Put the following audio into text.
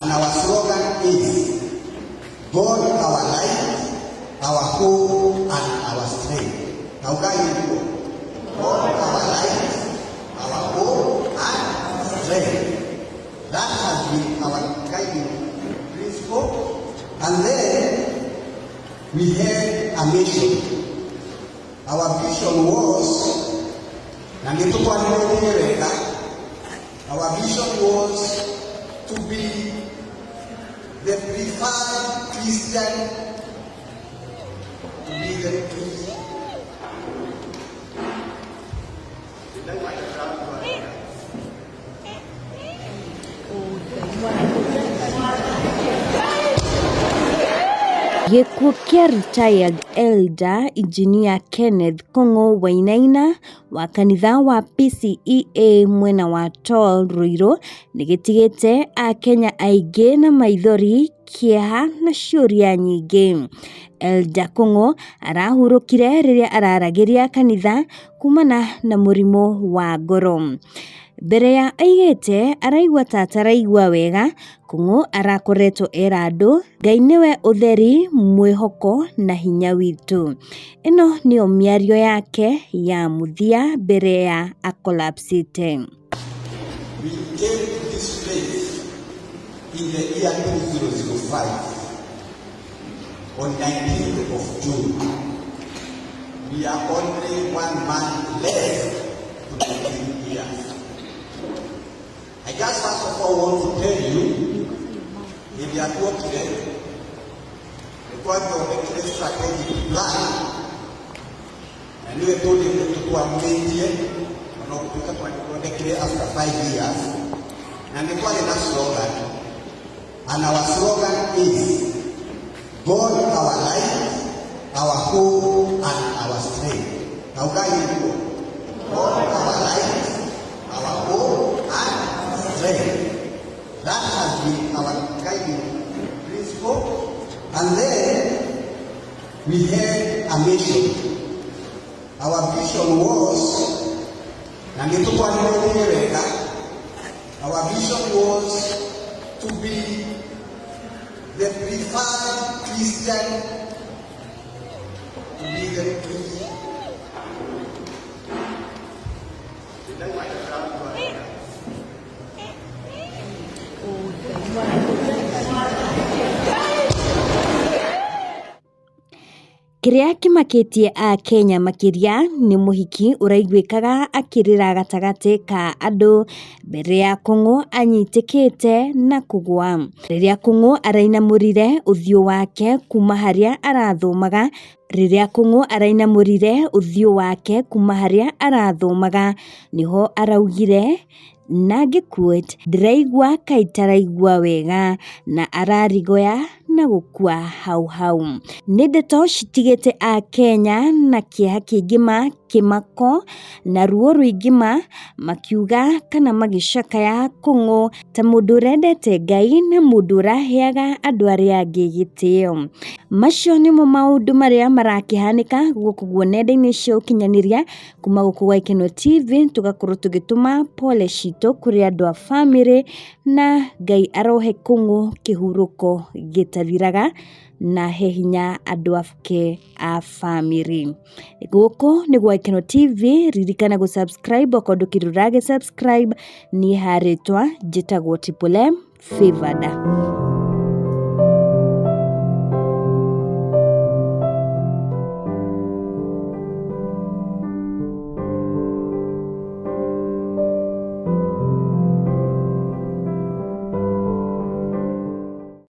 And our slogan is God our light, our hope and our strength. Naugai ũguo. God our light, our hope and strength. That has been our guiding principle. And then we had a mission. Our vision was, na nĩ tũkwanĩrĩrie wega, our vision was to be the preferred Christian, to be the Gĩkuũ kĩa Retired Elder Engineer Kenneth Kung'u Wainaina wa kanitha wa PCEA mwena wa Tall Ruiru nĩ gĩtigĩte akenya aingĩ na maithori, kĩeha na ciũria nyingĩ. Elder Kung'u arahurũkire rĩrĩa araragĩria kanitha kumana na mũrimũ wa ngoro. Mbere ya aigĩte araigua ta ataraigua wega, Kung'u arakoretwo era andũ Ngai nĩwe ũtheri, mwĩhoko na hinya witũ. Ĩno nĩyo mĩario yake ya mũthia mbere ya akolapsĩte. We came to this place in the year 2005 on 19th of June. We are only one month left to 19 years. I just first of all want to tell you, hĩndĩ ĩrĩa tuokire nĩ twathondekire strategic plan na nĩwe tũthiĩte tũtwarithĩtie ona gũtuĩka twathondekire after 5 years, na nĩ twarĩ na slogan, and our slogan is God our light, our hope and our strength. Naugai ũguo. God our light, our hope and strength. That has been our guiding principle. And then we had a mission. Our vision was, na nĩ tũkwanĩrĩrie wega, our vision was to be the preferred Christian, to be the Kĩrĩa kĩmakĩtie akenya makĩria nĩ mũhiki ũraiguĩkaga akĩrĩra gatagatĩ ka andũ mbere ya Kung'u anyitĩkĩte na kũgũa. Rĩrĩa Kung'u arainamũrire ũthiũ wake kuma harĩa arathomaga, rĩrĩa Kung'u arainamũrire ũthiũ wake kuma harĩa arathomaga, nĩho araugire na ngĩ-quote, "Ndĩraigua kaĩ itaraigua wega," na ararigoya na gũkua hau hau. Nĩ ndeto citigĩte akenya na kĩeha kĩingĩ ma, kĩmako na ruo rũingĩ ma, makiuga kana magĩcakaya Kung'u ta mũndũ ũrendete Ngai na mũndũ ũraheaga andũ arĩa angĩ gĩtĩo. Macio nĩmo maũndũ marĩa marakĩhanĩka gũkũ guo nenda-inĩ cia ũkinyanĩria. Kuma gũkũ gwa Ikeno TV tũgakorwo tũgĩtũma pole citũ kũrĩ andũ a bamĩrĩ, na Ngai arohe Kung'u kĩhurũko gĩtathiraga na he hinya andũ ake a bamĩrĩ. Gũkũ nĩ gwa Ikeno TV, ririkana gũ subscribe okorwo ndũkĩrĩ ũragĩ subscribe. Niĩ harĩtwa njĩtagwo Triple M Favored.